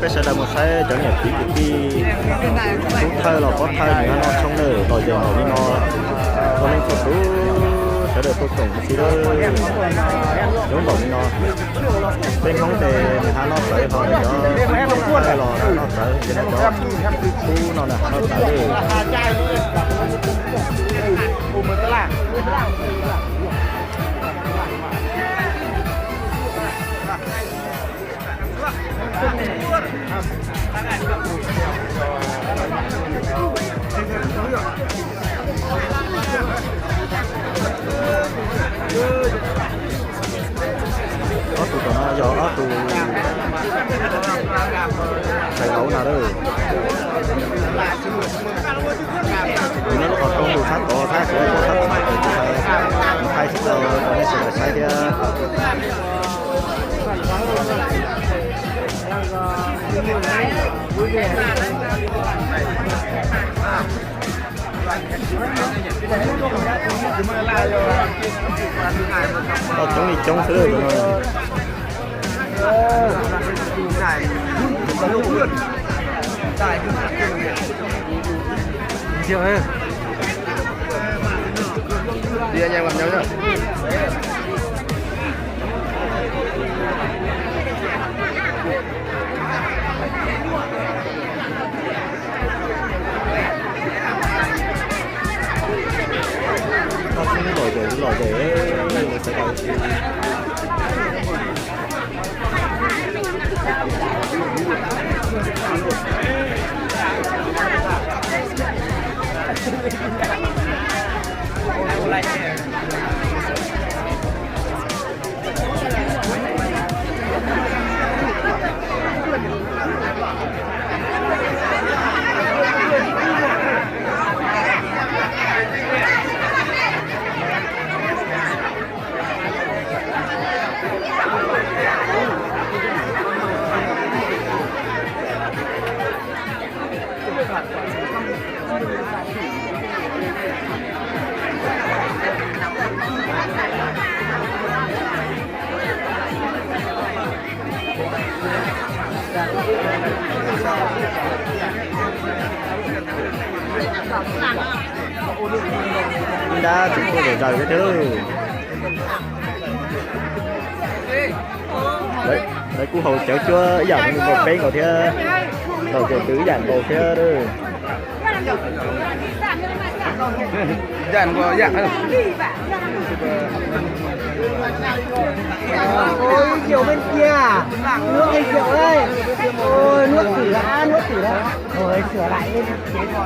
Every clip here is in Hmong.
Peb sawv daws mus saib cov niam txiv kwv tij, tub thawj los pov thawj nws hab noj tshoob na, los yees npaum li no, txhua leej txhua tus sawv daws tuaj koom ua si lawm. Zoo npaum li no, peb Hmoob ces nws hab noj txawv, ho cov tub thawj los hab noj txawv, ces no cov tub no na hab noj txawv. Ob tug tom no yog ob tug thais Lauv na lawm. Nyob lub qhov rooj lug sab tod, sab tod, sab tod, tus thais tsis tau rau nej sawv daws saib thiab. Tau coob li coob xwb no. Lom zem, lom zem, sawv daws. Dab tsis tuaj zom zaws thiab. Lawv kuj haus cawv cuab ib yam li nkaus peb nkaus thiab, haus cawv twv ib yam nkaus thiab. Ôi, rượu bên kia. Nước hay rượu đây? Ôi, nước tử hả? Nước tử hả? Ôi, sửa lại lên chế độ.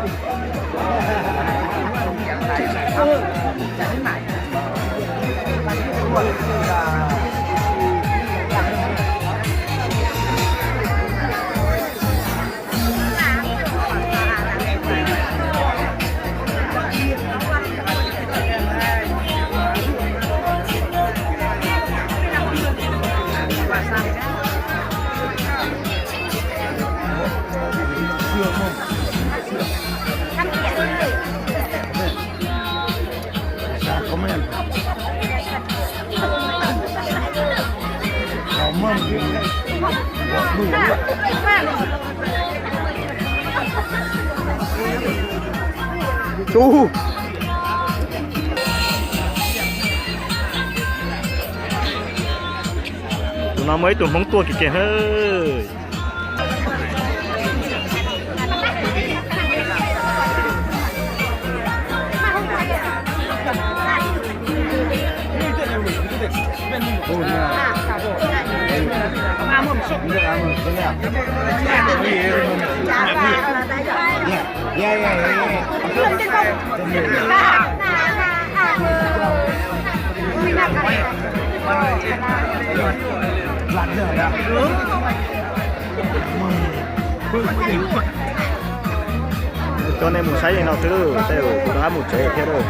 Tus no muaj ib tug Hmoob tuaj kiag kiag na. Coj nej mus saib li no xwb, tej zaum kuv rov qab mus tsev thiab lauj.